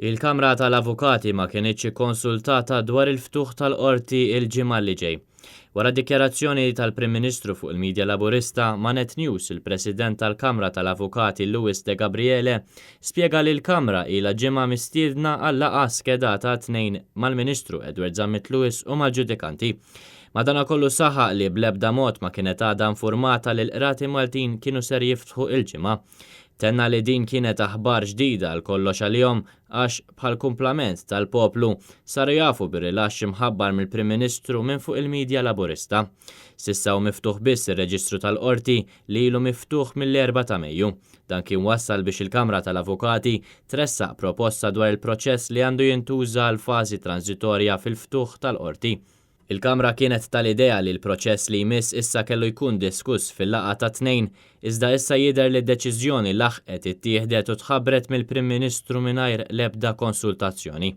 Il-Kamra tal-Avukati ma kinitx ikkonsultata dwar il-ftuħ tal-Qorti il-ġimgħa li ġej. Wara dikjarazzjoni tal-Prim Ministru fuq il-midja Laburista ma' Net News, il-President tal-Kamra tal-Avukati Louis Degabriele spjega li l-Kamra ilha ġimgħa mistiedna għal laqgħa skedata għat-Tnejn mal-Ministru Edward Zammit Lewis u mal-ġudikanti. Madanakollu saħaq li bl-ebda mod ma kienet għadha infurmata li l-Qrati Maltin kienu ser jiftħu il-Ġimgħa. Tenna li din kienet aħbar ġdida għal kollox għalihom għax, bħall-kumplament tal-poplu, saru jafu bir-rilaxx imħabbar mill-Prim Ministru minn fuq il-midja Laburista. S'issa hu miftuħ biss ir-reġistru tal-Qorti li ilu miftuħ mill-Erbgħa ta' Mejju. Dan kien wassal biex il-Kamra tal-Avukati tressaq proposta dwar il-proċess li għandu jintuża għall-fażi tranżitorja fil-ftuħ tal-Qorti. Il-Kamra kienet tal-idea li l-proċess li jmiss issa kellu jkun diskuss fil-laqgħa tat-Tnejn, iżda issa jidher li d-deċiżjoni laħqet ittieħdet u tħabbret mill-Prim Ministru mingħajr l-ebda konsultazzjoni.